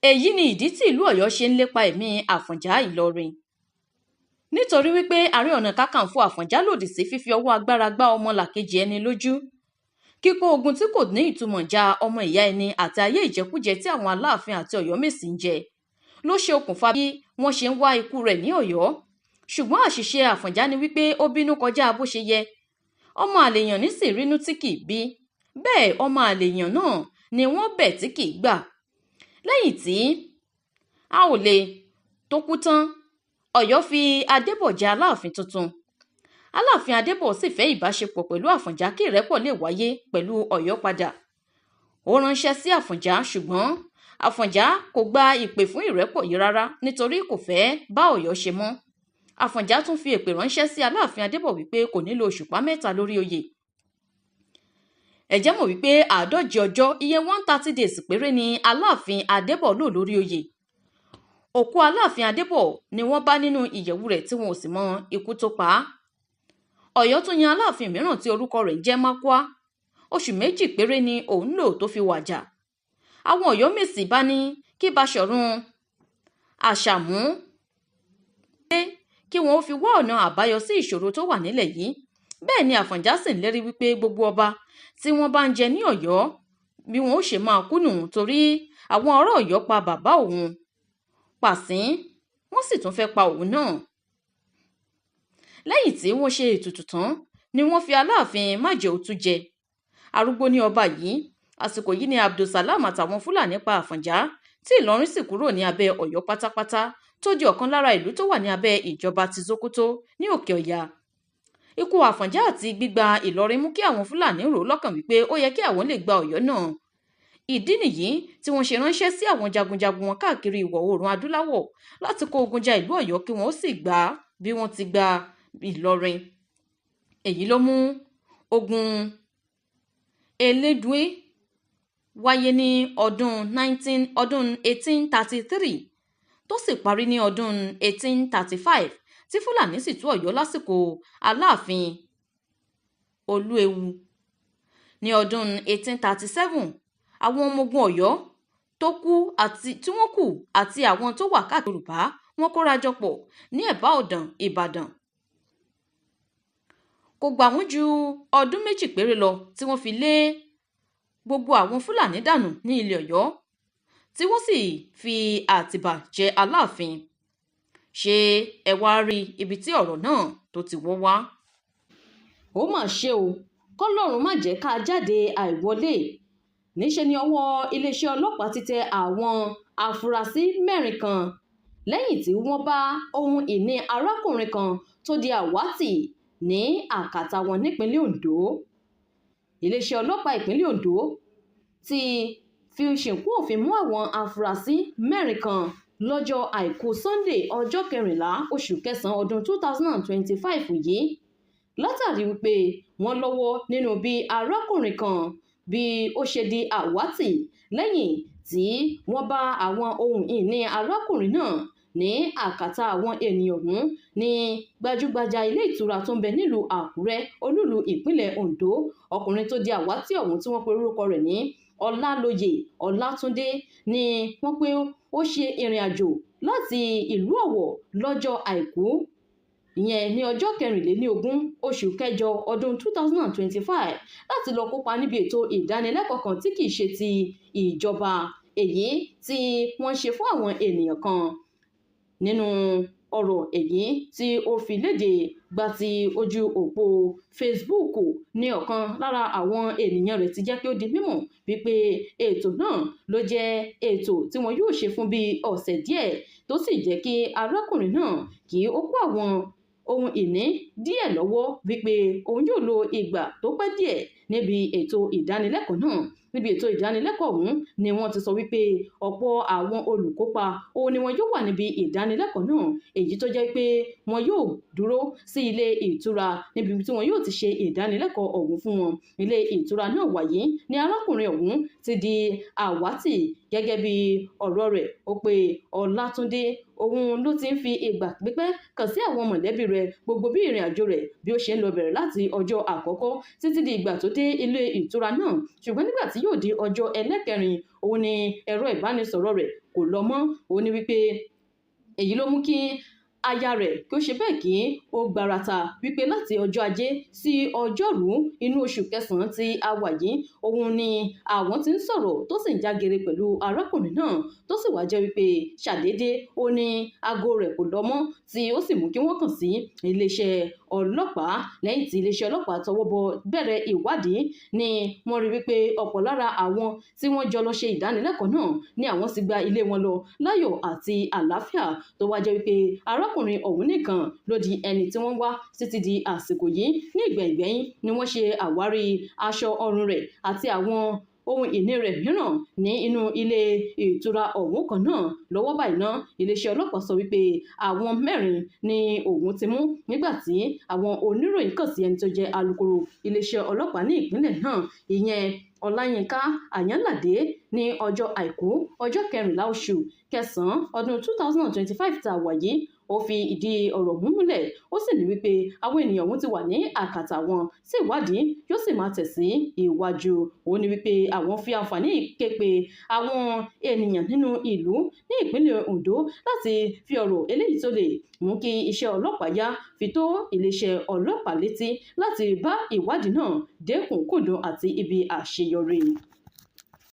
Èyí ni ìdí tí ìlú Ọ̀yọ́ ṣe ń lépa ẹ̀mí Àfọ̀njá Ìlọrin, nítorí wípé Ààrẹ Ọ̀nà Kakanfò Àfọ̀njá lòdì sí fífi ọwọ́ agbára gbá ọmọlàkejì ẹni lójú, kíkó ogun tí kò ní ìtumọ̀ ja ọmọ ìyá ẹni àti ayé ìjẹkújẹ tí àwọn Aláàfin àti Ọ̀yọ́mèsì ń jẹ ló ṣe okùnfà bí wọ́n ṣe ń wá ikú rẹ̀ ní Ọ̀yọ́. Ṣùgbọ́n àṣìṣe Àfọ̀njá ni wípé ó bínú kọjá bó ṣe yẹ. Ọmọ àlèyàn ní sì rínú tí kì í bí, bẹ́ẹ̀ ọmọ àlèyàn náà ni wọ́n bẹ̀ tí kì í gbà. Lẹ́yìn tí Àwọlé tó kú tán, Ọ̀yọ́ fi Adébọ̀ jẹ Aláàfin tuntun. Aláàfin Adébọ̀ sì fẹ́ ìbáṣepọ̀ pẹ̀lú Àfọ̀njá kí ìrẹ́pọ̀ lè wáyé pẹ̀lú Ọ̀yọ́ padà. Ó ránṣẹ́ sí Àfọ̀njá, ṣùgbọ́n Àfọ̀njá kò gba ìpè fún ìrẹ́pọ̀ yìí rárá nítorí kò fẹ́ bá Ọ̀yọ́ ṣe mọ́. Àfọ̀njá tún fi èpè ránṣẹ́ sí Aláàfin Adébọ̀ wípé kò ní lo òṣùpá 3 lórí oyè. Ẹ jẹ́ mọ̀ wípé 150 ọjọ́, iye 130 days péré ni Aláàfin Adébọ̀ lò lórí oyè. Òkú Aláàfin Adébọ̀ ni wọ́n bá nínú ìyẹ̀wù rẹ̀ tí wọn ò sì mọ ikú tó pa á. Ọ̀yọ́ tún yan Aláàfin mìíràn tí orúkọ rẹ̀ ń jẹ́ Mákúá. Oṣù 2 péré ni òun lò tó fi wàjà. Àwọn Ọ̀yọ́mèsì bá ní kí Baṣọ̀run Àṣàmú dé kí wọ́n ó fi wá ọ̀nà àbáyọ sí ìṣòro tó wà nílẹ̀ yìí. Bẹ́ẹ̀ ni Àfọ̀njá sì ń lérí wípé gbogbo ọba tí wọ́n bá ń jẹ ní Ọ̀yọ́ bí wọn ó ṣe máa kú nù, torí àwọn ará Ọ̀yọ́ pa bàbá òun Pàṣín, wọ́n sì tún fẹ́ pa òun náà. Lẹ́yìn tí wọ́n ṣe ètùtù tán ni wọ́n fi Aláàfin Májẹ̀ótú jẹ. Arúgbó ní ọba yìí. Àsìkò yìí ni Abdulsalam àtàwọn Fúlàní pa Àfọ̀njá, tí Ìlọrin sì kúrò ní abẹ́ Ọ̀yọ́ pátápátá, tó di ọ̀kan lára ìlú tó wà ní abẹ́ ìjọba ti Sókótó ní Òkè Ọ̀yà. Ikú Àfọ̀njá àti gbígba Ìlọrin mú kí àwọn Fúlàní rò lọ́kàn wípé ó yẹ kí àwọn lè gba Ọ̀yọ́ náà. Ìdí nìyí tí wọ́n ṣe ránṣẹ́ sí àwọn jagunjagun wọn káàkiri ìwọ̀ oòrùn adúláwọ̀ láti kó ogun ja ìlú Ọ̀yọ́ kí wọ́n ó sì gbà á bí wọ́n ti gba Ìlọrin. Èyí ló mú ogun Elédùé wáyé ní ọdún 19 ọdún 1833, tó sì parí ní ọdún 1835, tí Fúlàní sì tú Ọ̀yọ́ lásìkò Aláàfin Olúewu. Ní ọdún 1837, àwọn ọmọ ogun Ọ̀yọ́ tó kú àti tí wọ́n kù àti àwọn tó wà káàkiri Yorùbá, wọ́n kóra jọ pọ̀ ní ẹ̀bá Ọ̀dàn, Ìbàdàn. Kò gbà wọ́n ju ọdún 2 péré lọ tí wọ́n fi lé gbogbo àwọn Fúlàní dànù ní ilẹ̀ Ọ̀yọ́, tí wọ́n sì fi Àtìbà jẹ Aláàfin. Ṣé ẹ wá rí ibi tí ọ̀rọ̀ náà tó ti wọ́ wá? Ó mà ṣe o, kọlọ́run má jẹ́ ká jáde àìwọlé. Níṣẹ́ ni ọwọ́ iléeṣẹ́ ọlọ́pàá ti tẹ àwọn afurasí 4 kan lẹ́yìn tí wọ́n bá ohun ìní arákùnrin kan tó di àwátì ní àkàtà wọn nípínlẹ̀ Ondo. Iléeṣẹ́ ọlọ́pàá ìpínlẹ̀ Ondo ti fi ṣìnkún òfin mú àwọn afurasí 4 kan lọ́jọ́ Àìkú Sunday, ọjọ́ 14 oṣù kẹsàn-án ọdún 2025 yìí, látàrí wípé wọ́n lọ́wọ́ nínú bí arákùnrin kan bí ó ṣe di àwátì lẹ́yìn tí wọ́n bá àwọn ohun ìní arákùnrin náà ní àkàtà àwọn ènìyàn ọ̀hún ní gbajúgbajà ilé ìtura tó ń bẹ nílùú Àkúrẹ́, olúùlú ìpínlẹ̀ Ondo. Ọkùnrin tó di àwátì ọ̀hún, tí wọ́n pe orúkọ rẹ̀ ní Ọlálóyè Ọlátúndé, ni wọ́n pé ó ṣe ìrìn àjò láti ìlú Ọ̀wọ̀ lọ́jọ́ Àìkú, ìyẹn ní ọjọ́ 24 oṣù kẹjọ ọdún 2025, láti lọ kópa níbi ètò ìdánilẹ́kọ̀ọ́ kan tí kìí ṣe ti ìjọba, èyí tí wọ́n ṣe fún àwọn ènìyàn kan. Nínú ọ̀rọ̀ èyí tí ó fi léde gba ti ojú òpó Facebook ní ọ̀kan lára àwọn ènìyàn rẹ̀ ti jẹ́ kí ó di mímọ̀ wípé ètò náà ló jẹ́ ètò tí wọn yóò ṣe fún bíi ọ̀sẹ̀ díẹ̀, tó sì jẹ́ kí arákùnrin náà kí ó kó àwọn ohun ìní díẹ̀ lọ́wọ́, wípé òun yóò lo ìgbà tó pẹ́ díẹ̀ níbi ètò ìdánilẹ́kọ̀ọ́ náà. Níbi ètò ìdánilẹ́kọ̀ọ́ ọ̀hún ni wọ́n ti sọ wípé ọ̀pọ̀ àwọn olùkópa òun ni wọn yóò wà níbi ìdánilẹ́kọ̀ọ́ náà, èyí tó jẹ́ pé wọn yóò dúró sí ilé ìtura níbi tí wọn yóò ti ṣe ìdánilẹ́kọ̀ọ́ ọ̀hún fún wọn. Ilé ìtura náà wàyí ni arákùnrin ọ̀hún ti di àwátì. Gẹ́gẹ́ bí ọ̀rọ̀ rẹ̀, ó pé Ọlátúndé òun ló ti ń fi ìgbà pípẹ́ kàn sí àwọn mọ̀lẹ́bí rẹ̀ gbogbo bí ìrìn àjò rẹ̀ bí ó ṣe ń lọ bẹ̀rẹ̀ láti ọjọ́ àkọ́kọ́ títí di ìgbà tó dé ilé ìtura náà. Ṣùgbọ́n nígbà tí yóò di ọjọ́ ẹlẹ́kẹrin, òun ni ẹ̀rọ ìbánisọ̀rọ̀ rẹ̀ kò lọ mọ́. Ó ní wípé èyí ló mú kí aya rẹ̀ kí ó ṣe bẹ́ẹ̀ kí ó gbarata wípé láti ọjọ́ Ajé sí ọjọ́rú inú oṣù kẹsàn-án tí a wà yìí, òun ni àwọn tí ń sọ̀rọ̀ tó sì ń jágere pẹ̀lú arákùnrin náà, tó sì wá jẹ́ wípé ṣàdédé ó ní aago rẹ̀ kò lọ mọ́, tí ó sì mú kí wọ́n kàn sí iléeṣẹ́ ọlọ́pàá. Lẹ́yìn tí iléeṣẹ́ ọlọ́pàá tọwọ́ bọ bẹ̀rẹ̀ ìwádìí ni wọ́n rí wípé ọ̀pọ̀ lára àwọn tí wọ́n jọ lọ ṣe ìdánilẹ́kọ̀ọ́ náà ni àwọn sì gba ilé wọn lọ láyọ̀ àti àlàáfíà, tó wá jẹ́ wípé arákùnrin ọ̀hún nìkan ló di ẹni tí wọ́n wá títí di àsìkò yìí. Ní ìgbẹ̀yìngbẹ̀yìn ni wọ́n ṣe àwárí aṣọ ọrùn rẹ̀ àti àwọn ohun ìní rẹ̀ mìíràn ní inú ilé ìtura ọ̀hún kan náà. Lọ́wọ́ báyìí ná, iléeṣẹ́ ọlọ́pàá sọ wípé àwọn 4 ni òun ti mú, nígbà tí àwọn oníròyìn kàn sí ẹni tó jẹ́ alukoro iléeṣẹ́ ọlọ́pàá ní ìpínlẹ̀ náà, ìyẹn Ọláyínká Àyànládé, ní ọjọ́ Àìkú, ọjọ́ 14 oṣù kẹsàn-án ọdún 2025 tá a wà yìí. Ó fi ìdí ọ̀rọ̀ mú múlẹ̀, ó sì ní wípé àwọn ènìyàn ọ̀hún ti wà ní àkàtà wọn tí ìwádìí yóò sì máa tẹ̀ sí iwájú. Ó ní wípé àwọn fi àǹfààní ké pe àwọn ènìyàn nínú ìlú ní ìpínlẹ̀ Ondo láti fi ọ̀rọ̀ eléyìí tó lè mú kí iṣẹ́ ọlọ́pàá yá fi tó iléeṣẹ́ ọlọ́pàá létí láti bá ìwádìí náà dẹ́kun kúndùn àti ibi àṣeyọrí.